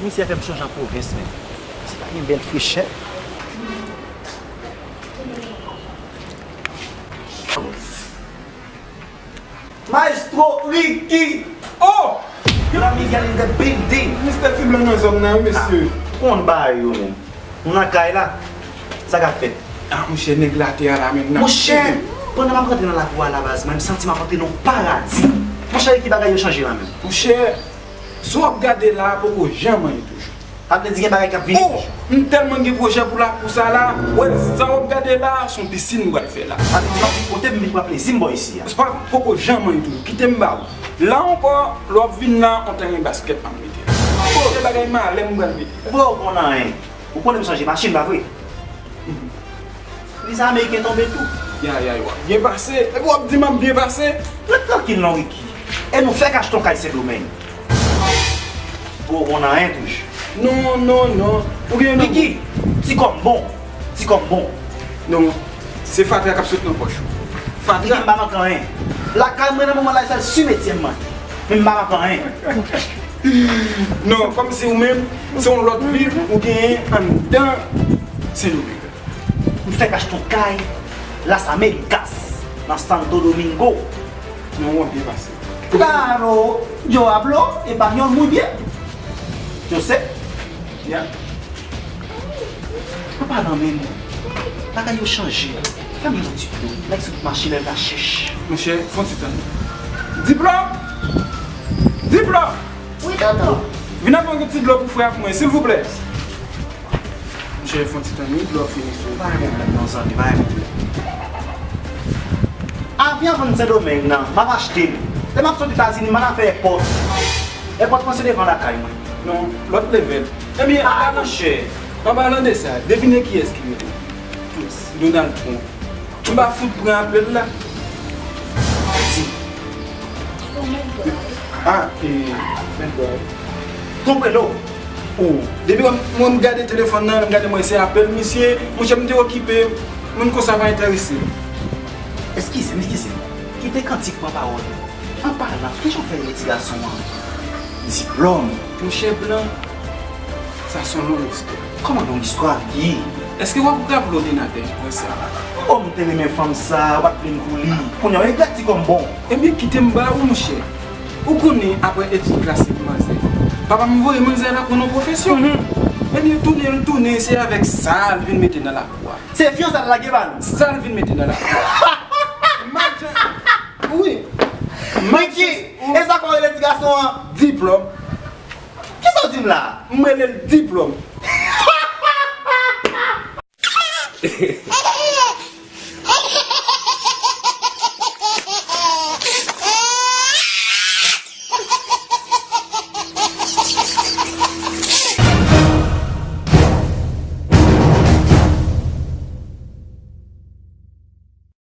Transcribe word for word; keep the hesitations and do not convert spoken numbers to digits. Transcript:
Misye fè m sonje an pwovens, men. Misye pa gen bèl frechè. Maestro Ricky! Oh! La misye is the building. Mistè Ti Blan nan zòn nan, wi, mesye. Ou konn bagay yo, men. Nou nan kay la. Sa k ap fèt? Ah, monchè, nèg latè a la menm, n ap Monchè, pandan m ap rantre nan lakou a la, baz, mwen, m santi m ap rantre nan yon paradi. Monchè, ki bagay yo chanje la menm? Monchè, sa w ap gade la a poko janm anyen toujou. Sa vle di gen bagay k ap vini toujou. Oh! M tèlman gen pwojè pou lakou sa la. Wè, sa w ap gade la a, se yon pisin m pral fè la. Sa vle di m ap vin kote m vin pran plezi m bò isi a. Sa poko janm anyen toujou. Kite m ba ou. La ankò, lè w ap vin la, yon teren baskèt m ap mete la. Se bagay malè m pral mete la. Bon, ou konn anyen. Ou konnen m chanje machin, pa vre? Viza ameriken tonbe tou. Ya, ya, w ap byen pase. Epi w ap di m ap byen pase. Ret trankil non, Ricky. E nou fèk achte yon kay Sendomeng. Bon, ou konn anyen toujou. Non, non, non. Ou gen Ricky, ti kòm bon. Ti kòm bon. Non, se fatra k ap sot nan pòch ou. Fatra. Ricky, m pa manke anyen. Lakay mwen nan moman la, se sèl simetyè m manke. Men m pa manke anyen. Non, kòmsi ou menm, se yon lòt vi ou genyen anndan Sendomeng. M fèk achte yon kay Las Américas, nan Santo Domingo. Non, w ap byen pase. Claro, yo hablo español muy bien. Yo sé. Ya. An palan menm, bagay yo chanje. Fè m yon ti dlo. Nèg sot mache lè l ta chèch. Monchè, fè yon ti tann. Diplòm! Diplòm! Wi, tonton. Vin ap pran yon ti dlo pou frè ak mwen, silvouplè. Monchè, fè yon ti tann, wi, dlo ap fini sou ou. Bay mwen dlo, zanmi, bay mwen dlo. Avyon vann Sendomeng nan, m ap achte l. Lè m ap sot Etazini, m al afè èpòt. Èpòt pran se devan lakay mwen. Non, lòt levèl. Ebyen, ah, monchè, an palan de sa, devine kiyès ki rele? Donald Trump. M pa fout pran apèl la. Di. Ah, e, men bò. Trump rele w. Oh, depi mwen, mwen m gade telefòn nan, m gade mwen se apèl misye, monchè, m te okipe, moun konsa pa enterese m. Eskize m, eskize m. Kite kantik pran pawòl. An palan, kijan w fè rele ti gason an Diplòm? Monchè Blan, sa se yon long istwa. Kòman long istwa, Ricky? Èske w ap raple w te nan tèt pwensè a? Oh, m te renmen fanm sa, w pa t vle m pou li. Kounye a, w regrèt ti kòm bon. Ebyen, kite m ba ou, monchè. Ou konnen, apre etid klasik manzè, papa m voye manzè la pran yon pwofesyon. Mhm. Ebyen, tounen l tounen, se avèk sa l vin mete nan lakou a. Se fyon sa l lage ba nou. Sa l vin mete nan lakou a. Majan. Wi. Ricky, e sa k ap rele ti gason an? Diplòm. Kisa w di m la a? M rele l Diplòm.